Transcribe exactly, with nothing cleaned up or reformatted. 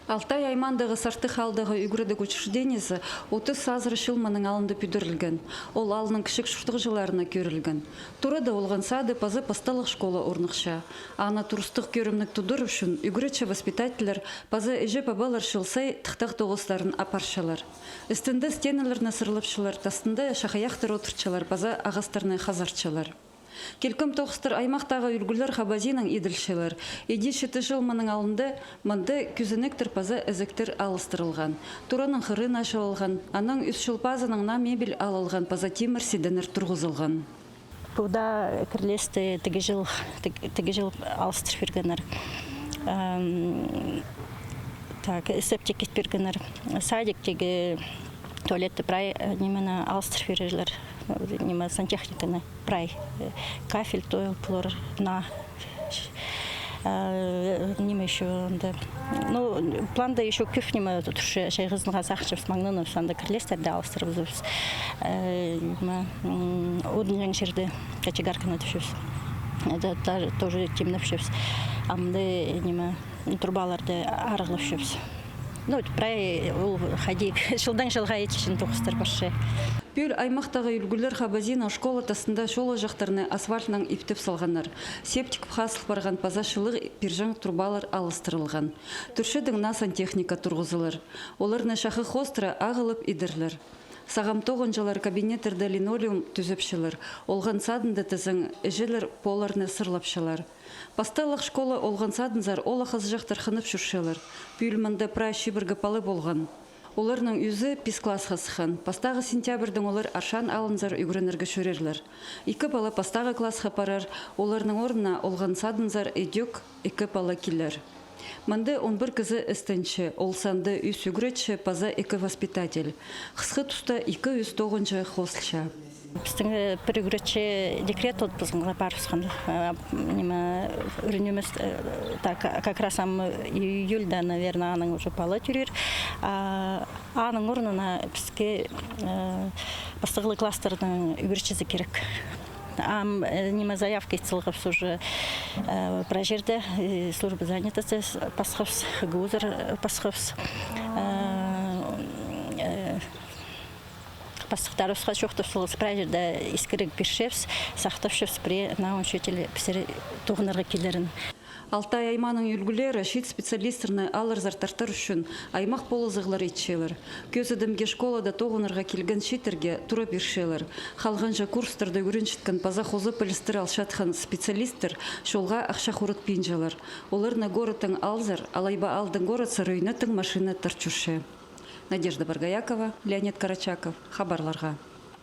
Алтай аймаандағы Сартых аалдағы ӱгредіг учреждениезі отыс азыра чыл мының алнында пӱдірілген. Ол аалның кічіг чуртағҷыларына кӧрілген. Турада олған сады паза пасталығ школа орныхча. Аны турыстығ кӧрімніг тудыр ӱчӱн ӱгретчі-воспитательлер паза іҷе-пабалар чыл сай тыхтағ тоғыстарын апарчалар. Істінде стенелерні сырлапчалар, тастында чахайахтар одыртчалар паза ағастарны хазарчалар. Килкім тоғыстар аймахтағы ӱлгӱлер хабазиинаң иділчелер. Иди-читі чыл мының алнында мында кӱзенектер паза ізектер алыстырылған. Тураның хырын ачылылған, анаң ӱс чыл пазынаң наа мебель алылған паза тимір сиденнер турғызылған. Пу даа кірлесті тігі чыл, тіг-, тігі чыл алыстыр пиргеннер. Ам, так, септик ит пиргеннер. Садиктегі туалетті прай, э, нимені алыстыр пирерлер. Ниме, сантехниканы прай. Э, кафель тойл полар, наа. Э, ниме ещё анда? Ну, планда ещё кӧп ниме турча, чайғызынға сағынчабыс, маңнанабыс, анда кірлестерді алыстырыбызабыс. Э, ниме, м, одынҷаң чирде кочегарканы тіпчебіс. Это та-, тоже тимнепчебіс. Амды ниме, трубаларды арығлапчабыс. Ну, прай ол хайди, чылдаң чылға итчең тоғыстар парча. Пӱӱл аймахтағы ӱлгӱлер хабазиинаң школа тастында чолаҷахтарны асфальтнаң иптеп салғаннар. Септик хазыл парған паза чылығ пирҷең трубалар алыстырылған. Тӱрчедең наа сантехника турғызылар. Оларны чахы хоостыра ағылып идерлер. Сағам тоғынҷылар кабинеттерде линолеум тӱзепчелер. Олған садында тізең іҷелер полларны сырлапчалар. Пасталығ школа олған садынзар ола хызыҷахтар хынып чӧрчелер. Пӱӱл мында прай чибіргі пала полған. Оларның ӱзі пис классха сыххан. Пастағы сентябрьдең олар Аршан аалынзар ӱгренерге чӧрерлер. Ікі пала пастағы классха парар, оларның орнына олған садынзар ідӧк ікі пала килер. Мында он пір кізі істенче, ол санда ӱс ӱгретчі паза ікі воспитатель. Хысхы туста ікі ӱс тоғынҷы хозылча. Пістің, э, пір ӱгретчі декрет отпускына парыбысхан. Э, ниме, ӱренмес, э, так, как раз ам июльда, наверное, аның уже пала тӧрир. А, аның орнына піске, э, пастағлығ класстарның ӱгретчізі кирек. Ам, э, ниме, заявка ит салғабыс уже, э, прай чирде, э, служба занятости с-, пасхабыс, ГУ-зар, э, пасхабыс. Э, э, Пастыхтарыбысха чоохтап салғабыс, прай чирде искіріг пирчебіс, сахтапчабыс, пірее наа учитель пісер тоғынарға килерін. Алтай аймааның ӱлгӱлері чиит специалистерні аларзар тартар ӱчӱн аймах полызығлар итчелер. Кӧзідімге, школада тоғынарға килген чииттерге тура пирчелер. Халғанҷы курстарда ӱгренчеткен паза хоза пілістер алчатхан специалисттер чолға ахча хоратпинчалар. Оларны городтаң алзар, алай ба аалдаң городсар ӧнетін машина тартча. Надежда Боргоякова, Леонид Карачаков, хабарларға.